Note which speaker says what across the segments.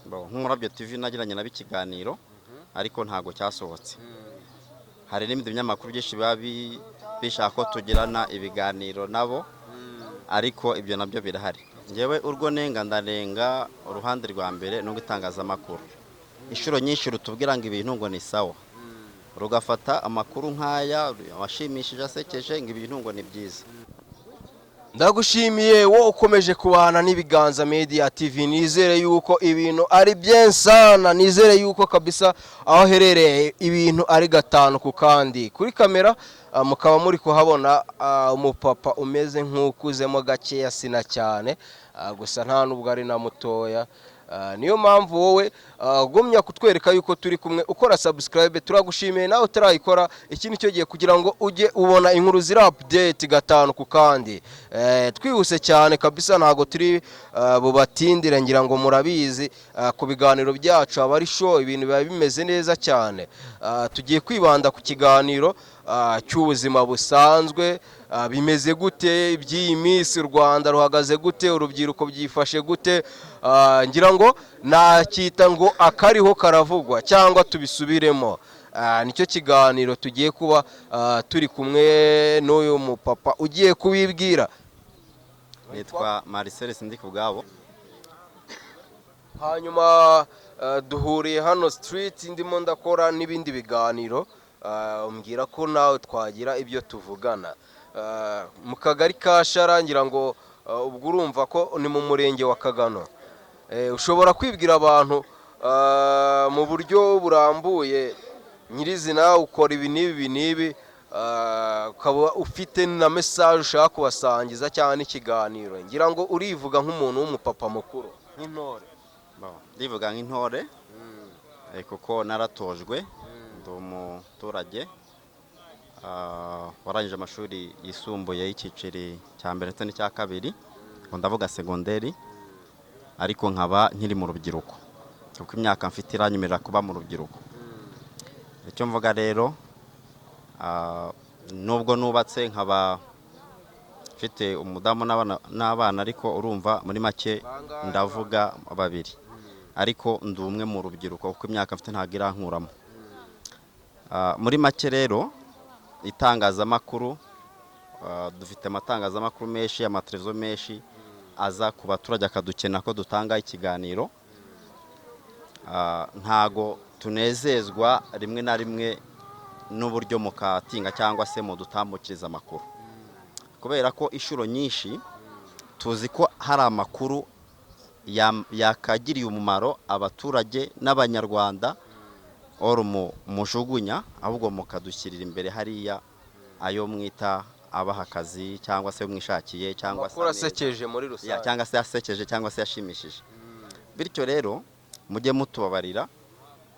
Speaker 1: Nk'Umurabyo TV nagiranye nabo ikiganiro, ariko ntabwo cyasohotse. Hari n'ibindi binyamakuru byinshi biba bishaka ko tugirana ibiganiro nabo, ariko ibyo nabyo birahari. Ngewe urwo nenga, ndanenga uruhande rwa mbere n'ubwo itangazamakuru inshuro nyinshi rutubwira ngo ibintu ngo ni sawa, rugafata amakuru nk'aya ashimishije, asekeje, ngo ibintu ngo ni byiza.
Speaker 2: Ndagushimiye wowe ukomeje kubana n'Ibiganza Media TV. Nizere yuko ibintu ari byensana, nizere yuko kabisa aho herereye ibintu ari gatanu ku kandi. Kuri kamera mukaba muri kuhabona umupapa umeze nk'ukuzemo gakeya, sina cyane, gusa nta nubwo ari na mutoya. Niyo mpamvu wowe gumya kutwereka yuko turi kumwe, ukora subscribe. Turagushimiye nawe utarayikora, iki nicyo gihe kugira ngo ujye ubona inkuru ziri update gatanu ku kandi. Twihuse cyane kabisa, ntabwo turi bubatindire. Ngira ngo murabizi, ku biganiro byacu aba ari show, ibintu biba bimeze neza cyane. Tugiye kwibanda ku kiganiro cy'ubuzima busanzwe. Bimeze gute iby'iyi minsi? U Rwanda ruhagaze gute? Urubyiruko byifashe gute? Ngira ngo nakita ngo akariho karavugwa cyangwa tubisubiremo. Nicyo kiganiro tugiye kuba turi kumwe n'uyu mupapa ugiye kubibwira.
Speaker 1: Nitwa Marcel Sindikubwabo.
Speaker 2: Hanyuma duhuriye hano street, ndimo ndakora n'ibindi biganiro, umbwira ko nawe twagira ibyo tuvugana. Mu kagari ka Shara, ngira ngo ubwo urumva ko ni mu murenge wa Kagano. Ushobora kwibwira abantu mu buryo burambuye nyirizina, ukora ibi n'ibi, ibi n'ibi, ukaba ufite na message ushaka kubasangiza cyangwa n'ikiganiro. Ngira ngo urivuga nk'umuntu w'umupapa mukuru, nk'intore.
Speaker 1: Ndivuga nk'intore kuko naratojwe, ndi umuturage warangije amashuri yisumbuye y'icyiciro cya mbere ndetse n'icya kabiri, ngo ndavuga segonderi, ariko nkaba nkiri mu rubyiruko kuko imyaka mfite iranyemerera kuba mu rubyiruko. Icyo mvuga rero, nubwo nubatse nkaba mfite umudamu n'abana, ariko urumva muri make ndavuga babiri, ariko ndi umwe mu rubyiruko kuko imyaka mfite ntabwo irankuramo. Muri make rero, itangazamakuru, dufite amatangazamakuru menshi, amateleviziyo menshi aza ku baturage akadukena ko dutanga ikiganiro. Ntago tunezezwa rimwe na rimwe n'uburyo mukatinga cyangwa se mudutambukiriza amakuru, kubera ko inshuro nyinshi tuzi ko hari amakuru yakagiriye umumaro abaturage n'Abanyarwanda oro mujugunya, ahubwo mukadushyirira imbere hariya ayo mwita abaha akazi cyangwa se mwishakiye cyangwa se
Speaker 2: amakuru asekeje muri
Speaker 1: ya,
Speaker 2: rusange.
Speaker 1: Cyangwa se yasekeje cyangwa se yashimishije. Bityo rero mujye mutubabarira,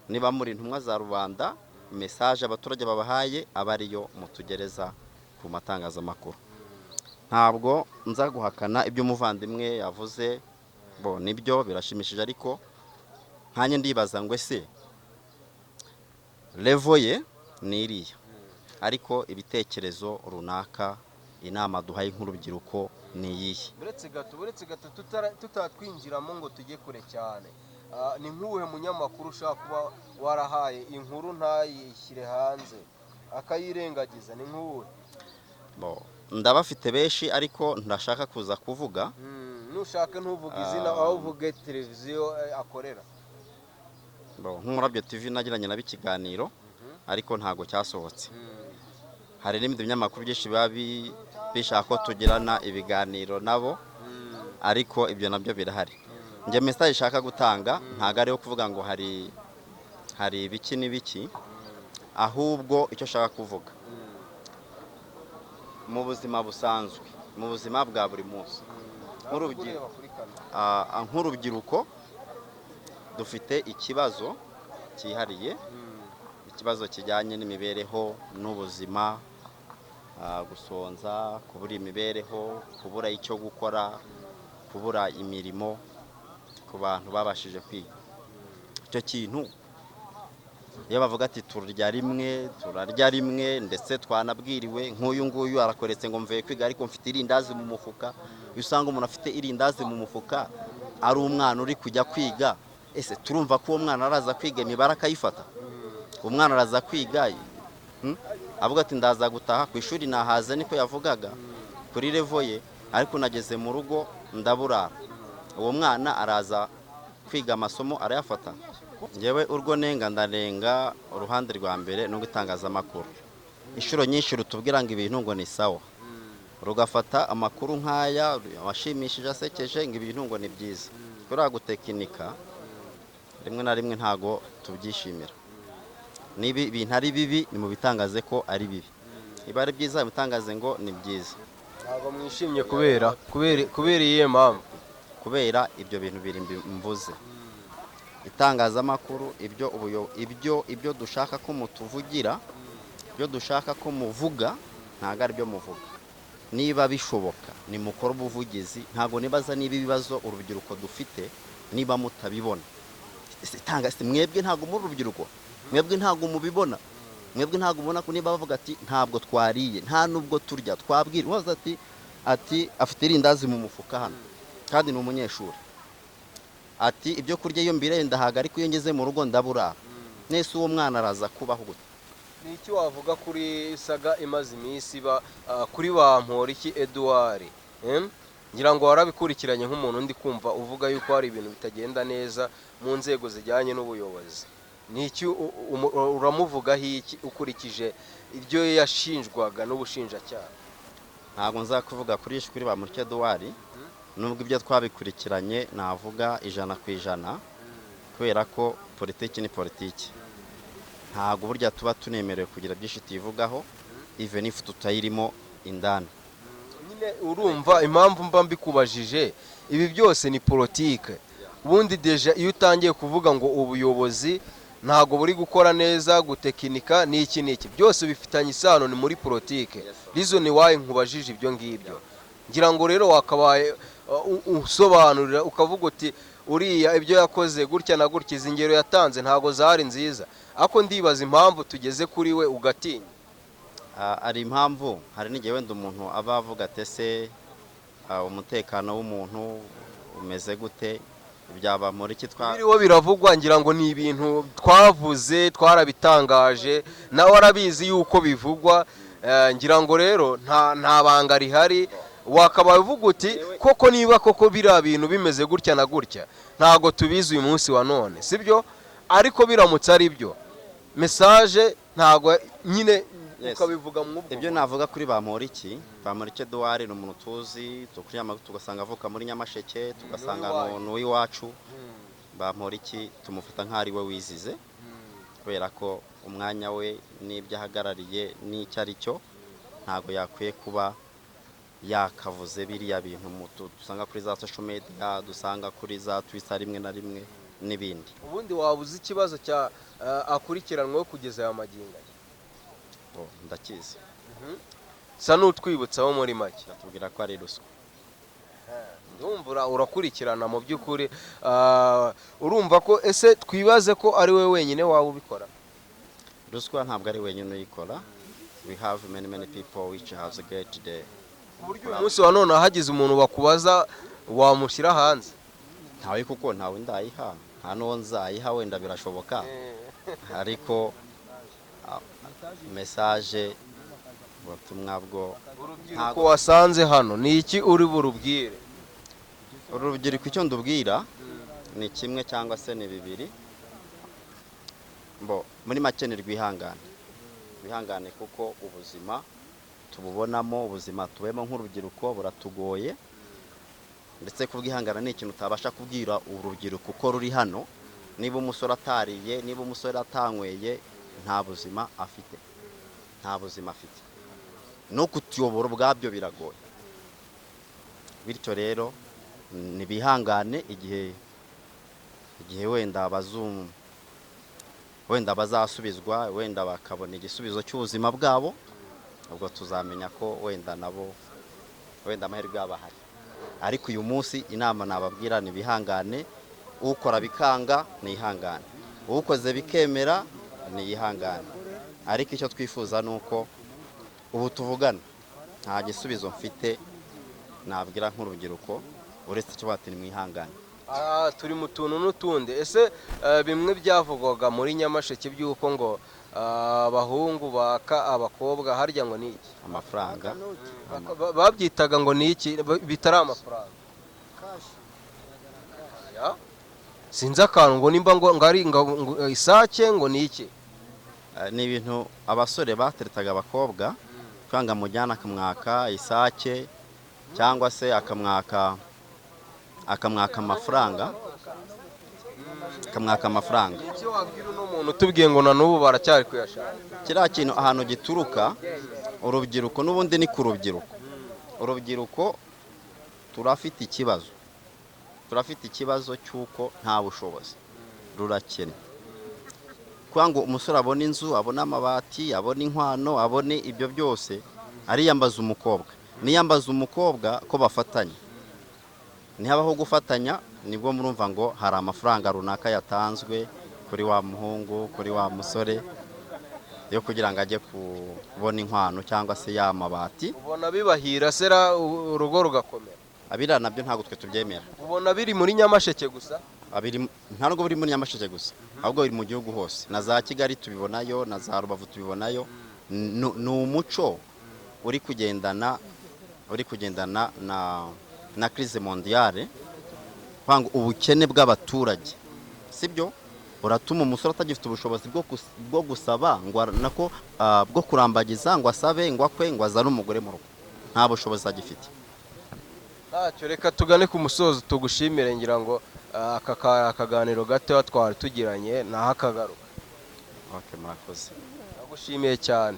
Speaker 1: niba muri intumwa za rubanda, message abaturage babahaye aba ariyo mutugereza ku matangazamakuru. Ntabwo nza guhakana ibyo umuvandimwe yavuze, bo nibyo birashimishije, ariko nkanjye ndibaza ngo ese level ye ni iriya, ariko ibitekerezo runaka, inama duhaye nk'urubyiruko ni iyihe?
Speaker 2: Uretse gato tutatwinjiramo ngo tujye kure cyane, ni nk'uwuhe munyamakuru ushobora kuba warahaye inkuru ntayishyire hanze, akayirengagiza? Ni nk'uwuhe?
Speaker 1: Bo, ndabafite benshi, ariko ndashaka kuza kuvuga.
Speaker 2: Nushaka ntuvuge izina, aho uvuge televiziyo akorera.
Speaker 1: Bo, nk'Umurabyo TV nagiranye nabo ikiganiro, ariko ntabwo cyasohotse. Hari n'ibindi binyamakuru byinshi biba bishaka ko tugirana ibiganiro nabo, ariko ibyo nabyo birahari. Njye message ishaka gutanga ntabwo ari iyo kuvuga ngo hari ibiki n'ibiki, ahubwo icyo nshaka kuvuga mu buzima busanzwe, mu buzima bwa buri munsi,
Speaker 2: Ureba kuri kamera.
Speaker 1: Nk'urubyiruko dufite ikibazo cyihariye, ikibazo kijyanye n'imibereho n'ubuzima, gusonza, kubura imibereho, kubura icyo gukora, kubura imirimo ku bantu babashije kwiga. Icyo kintu iyo bavuga ati turya rimwe, turarya rimwe, ndetse twanabwiriwe, nk'uyu nguyu arakoretse ngo mvuye kwiga ariko mfite irindazi mu mufuka. Iyo usanga umuntu afite irindazi mu mufuka ari umwana uri kujya kwiga. Ese turumva ko uwo mwana araza kwiga imibare akayifata? Umwana araza kwiga, Avuga ati ndaza gutaha ku ishuri nahaze, niko yavugaga kuri level ye, ariko nageze mu rugo ndaburara. Uwo mwana araza kwiga amasomo arayafata? Ngewe urwo nenga, ndanenga uruhande rwa mbere no itangazamakuru inshuro nyinshi rutubwira ngo ibintu ngo ni sawa, rugafata amakuru nk'aya ashimishije, asekeje, ngo ibintu ngo ni byiza. Kuriya gutekinika rimwe na rimwe ntago tubyishimira. Niba ibintu ari bibi, ni mu bitangaze ko ari bibi; niba ari byiza, bitangaze ngo ni byiza.
Speaker 2: Ntabwo mwishimye kubera iyihe mpamvu?
Speaker 1: Kubera ibyo bintu biri mvuze. Itangazamakuru, ibyo dushaka ko mutuvugira, ibyo dushaka ko muvuga, ntabwo ari byo muvuga. Niba bishoboka, nimukore ubuvugizi. Ntabwo nibaza niba ibibazo urubyiruko dufite niba mutabibona. Ese mwebwe ntabwo muri urubyiruko? Mwebwe ntabwo mubibona? Mwebwe ntabwo mubona ko niba bavuga ati ntabwo twariye, nta nubwo turya, twabwira ubaza ati afite irindazi mu mufuka hano kandi ni umunyeshuri, ati ibyo kurya iyo mbiriye ndahaga, ariko iyo ngeze mu rugo ndaburara. Nese uwo mwana araza kubaho gute?
Speaker 2: Ni iki wavuga kuri saga imaze iminsi iba kuri Bamporiki Edouard? Ngira ngo warabikurikiranye nk'umuntu ndi kumva uvuga yuko hari ibintu bitagenda neza mu nzego zijyanye n'ubuyobozi. Ni iki uramuvugaho iki ukurikije ibyo yashinjwaga n'ubushinjacyaha?
Speaker 1: Ntabwo nza kuvuga kuri Bamporiki Edouard, nubwo ibyo twabikurikiranye navuga 100%, kubera ko politiki ni politiki. Ntabwo burya tuba tunemerewe kugira byinshi tuyivugaho, even if tutayirimo indani.
Speaker 2: Nyine urumva impamvu mba mbikubajije ibi byose, ni politike. Ubundi déjà iyo utangiye kuvuga ngo ubuyobozi ntabwo buri gukora neza, gutekinika n'iki n'iki, byose bifitanye isano, ni muri politike. Reason why nkubajije ibyo ngibyo, ngira ngo rero wakabaye usobanurira ukavuga uti uriya ibyo yakoze gutya na gutya, izi ngero yatanze ntabwo zari nziza, ariko ndibaza impamvu tugeze kuri we ugatinya.
Speaker 1: Hari impamvu, hari n'igihe wenda umuntu aba avuga ati ese umutekano w'umuntu umeze gute? Byaba muri iki twa
Speaker 2: Biriho biravugwa, ngira ngo ni ibintu twavuze, twarabitangaje, nawe arabizi yuko bivugwa. Ngira ngo rero nta banga rihari, wakabaye uvuga uti koko niba koko biriya bintu bimeze gutya na gutya, ntabwo tubizi uyu munsi wa none, sibyo? Ariko biramutse ari byo, message ntabwo nyine ukabivuga mu ubwo
Speaker 1: Ibyo navuga kuri Bamporiki, Bamporiki Edouard ni umuntu tuzi, tukuriye amakuru tugasanga avuka muri Nyamasheke, tugasanga
Speaker 2: Ni uw'iwacu.
Speaker 1: Ni uw'iwacu. Bamporiki tumufata nk'aho ari we wizize, kubera ko umwanya we n'ibyo ahagarariye n'icyo ari cyo, ntabwo yakwiye kuba yakavuze biriya bintu dusanga kuri za social media, dusanga kuri za Twitter rimwe na rimwe n'ibindi.
Speaker 2: Ubundi waba uzi ikibazo cya akurikiranweho kugeza aya magingo aya?
Speaker 1: Oh, ndakizi.
Speaker 2: Sa n'utwibutsaho muri make.
Speaker 1: Batubwira ko ari ruswa.
Speaker 2: Ndumva urakurikirana mu by'ukuri. Urumva ko ese twibaze ko ari we wenyine waba ubikora?
Speaker 1: Ruswa ntabwo ari wenyine uyikora. We have many, many people which has get the
Speaker 2: Ku buryo uyu munsi wa none hagize umuntu bakubaza wamushyira hanze?
Speaker 1: Ntawe, kuko ntawe ndayiha, nta n'uwo nzayiha. Wenda birashoboka, ariko message, ubutumwa bwo
Speaker 2: Urubyiruko wasanze hano, ni iki uri burubwire?
Speaker 1: Urubyiruko icyo ndubwira ni kimwe cyangwa se ni bibiri. Bo muri make ni rwihangane, rwihangane, kuko ubuzima tububonamo, ubuzima tubemo nk'urubyiruko buratugoye. Ndetse kubwihangana ni ikintu utabasha kubwira urubyiruko uko ruri hano. Niba umusore atariye, niba umusore atanyweye, nta buzima afite, nta buzima afite. No kutuyobora ubwabyo biragoye. Bityo rero ntibihangane, igihe wenda bazasubizwa, wenda bakabona igisubizo cy'ubuzima bwabo, ubwo tuzamenya ko wenda nabo wenda amahirwe yabo ahari. Ariko uyu munsi inama nababwira ni bihangane. Ukora bikanga nihangane, ukoze bikemera niyihangane. Ariko icyo twifuza ni uko ubu tuvugana nta gisubizo mfite nabwira nk'urubyiruko uretse icyo bati nimwihangane.
Speaker 2: Ah, turi mu tuntu n'utundi. Ese bimwe byavugwaga muri Nyamasheke by'uko ngo abahungu baka abakobwa, harya ngo ni iki?
Speaker 1: Amafaranga.
Speaker 2: Babyitaga ngo ni iki bitari amafaranga? Ya? Sinzi akantu ngo nimba ngo ari ngo isake, ngo ni iki?
Speaker 1: Ni ibintu abasore bateretaga abakobwa kwanga amujyana akamwaka isake cyangwa se akamwaka amafaranga.
Speaker 2: Icyo wabwira uno muntu utubwiye ngo na n'ubu baracyari kuyashaka?
Speaker 1: Kiriya kintu ahantu gituruka, urubyiruko n'ubundi ni ku rubyiruko. Urubyiruko turafite ikibazo cy'uko nta bushobozi, rurakennye. Kugira ngo umusore abone inzu, abone amabati, abone inkwano, abone ibyo byose, ariyambaza umukobwa. Niyambaza umukobwa ko bafatanya, ntihabaho gufatanya, nibwo murumva ngo hari amafaranga runaka yatanzwe kuri wa muhungu, kuri wa musore, yo kugira ngo ajye kubona inkwano cyangwa se ya mabati.
Speaker 2: Ubona bibahira sera, urugo rugakomera?
Speaker 1: Abiriya nabyo ntabwo twe tubyemera.
Speaker 2: Ubona biri muri Nyamasheke gusa?
Speaker 1: Abiri nta nubwo biri muri Nyamasheke gusa, ahubwo biri mu gihugu hose. Na za Kigali tubibonayo, na za Rubavu tubibonayo. Ni umuco uri kugendana na crise mondiale, kwanga ubukene bw'abaturage, sibyo? Buratuma umusore atagifite ubushobozi bwo gusaba ngo nako bwo kurambagiza ngo asabe, ngo akwe, ngo azane umugore mu rugo. Nta bushobozi agifite.
Speaker 2: Ntacyo, reka tugane ku musozo, tugushimire. Ngira ngo aka akaganiro gato twari tugiranye naho akagaruka.
Speaker 1: Okay, murakoze.
Speaker 2: Ndagushimiye cyane.